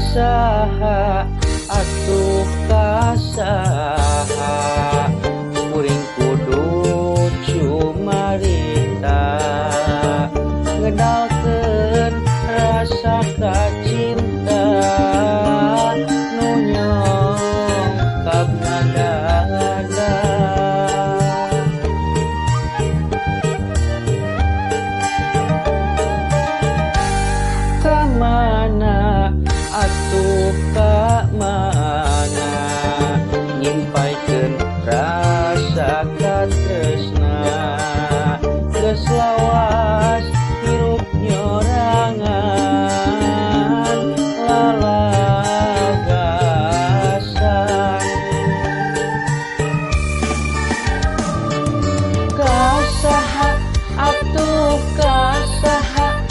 Kasaha atuh kasaha, kuring kudu cumarita, ngedalkeun rasa kacinta nu nyongkab dada. Kamana atuh ka mana nyimpaikeun rasa katresna, geus lawas hirup nyorangan lalagasan. Kasaha atuh kasaha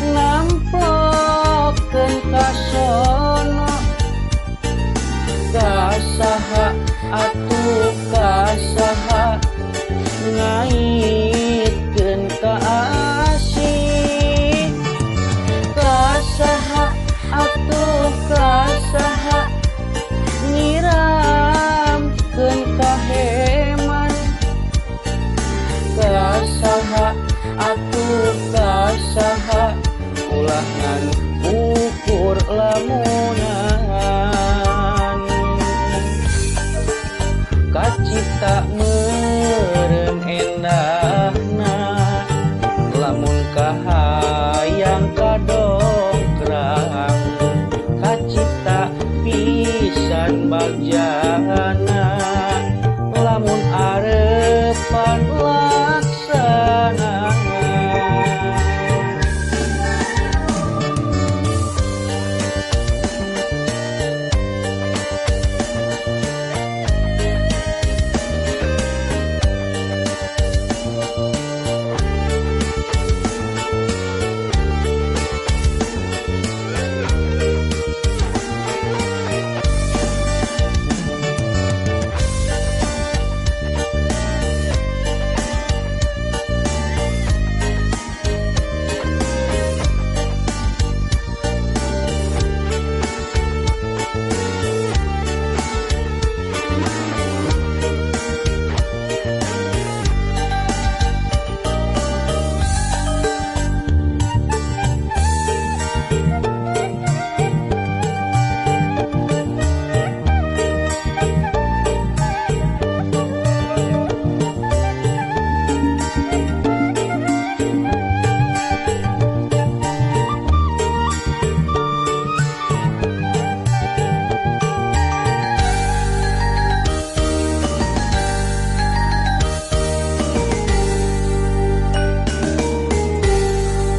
namplokeun kasono, kasaha atuh kasaha ngaitkeun ka asih, kasaha atuh kasaha nyiramkeun kaheman, kasaha atuh kasaha ulah ngan ukur lamunan. Kacipta meureun endahna lamun kahayang kadongkrang, kacipta pisan bagjana lamun arepan laksana.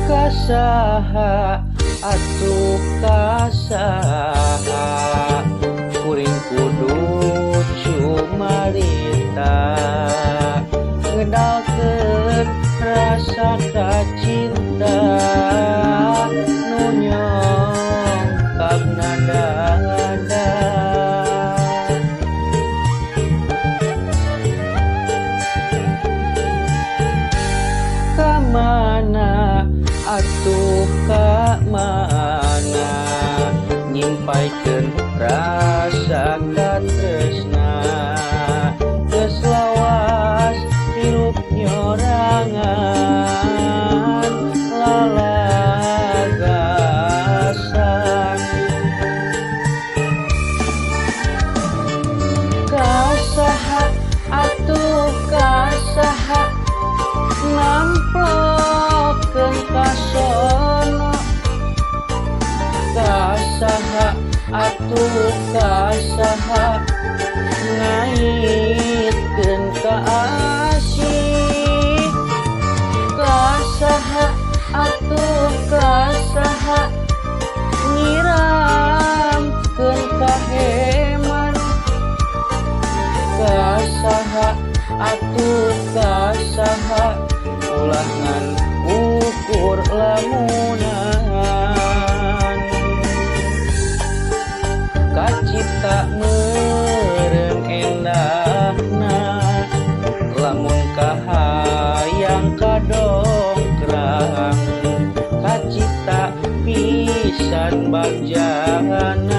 Kasaha atuh kasaha, kuring kudu cumarita, ngedalkeun rasa kacinta nu nyongkab dada. Kamana atuh ka mana nyimpaikeun rasa katresna, geus lawas hirup nyorangan lalagasan. Kasaha atuh kasaha namplokeun kasono, kasaha atuh kasaha ngaitkeun ka asih, kasaha atuh kasaha nyiramkeun kaheman, kasaha atuh kasaha ulah ngan ukur lamunan. Kacipta meureun endahna lamun kahayang kadongkrang, kacipta pisan bagja. Ayana.